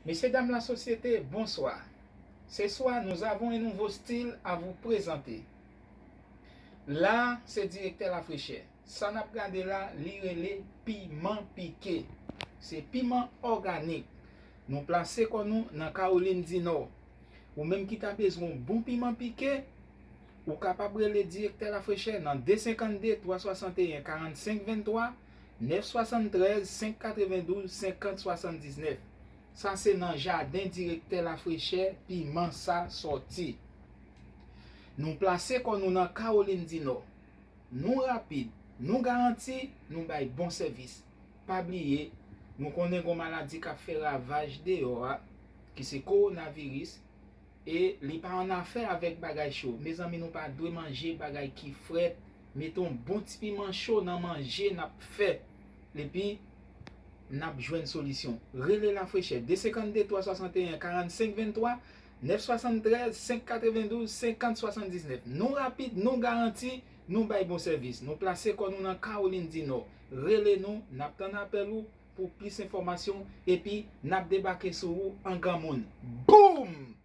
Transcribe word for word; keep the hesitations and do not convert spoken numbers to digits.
Messieurs, dames, la société, bonsoir. Ce soir, nous avons un nouveau style à vous présenter. La, se direktè Lafrechè. Sa n ap gade la, li rele piman pike. Se piman òganik. Nou plase kò nou nan Kawolin di Nò. Ou menm ki ta bezwen yon bon piman pike, ou kapab rele direktè Lafrechè nan de senkannde twa swasanteyen karannsenk venntwa, nèf swasanntrèz senk katrevendouz senkant swasanndisnèf. Sa se nan jaden direktè Lafrechè piman sa sòti. Nou plase kò nou nan Kawolin di Nò. Nou rapid, nou garanti, nou bay bon sèvis. Pa bliye, nou konnen gon maladi k ap fè ravaj deyò a, ki se kowonaviris, e li pa annafè avèk bagay cho. Mezanmi, nou pa dwe manje bagay ki frèt. Mete yon bon ti piman cho nan manje n ap fè. Epi, n ap jwenn solisyon. Rele Lafrechè, de senkannde twa swasanteyen karannsenk venntwa, nèf swasantrèz senk katrevendouz senkant swasanndisnèf. Nou rapid, nou garanti, nou bay bon sèvis. Nou plase kò nou nan Kawolin di Nò. Rele nou, n ap tann apèl ou pou plis enfòmasyon, epi n ap debake sou ou an granmoun. Boom!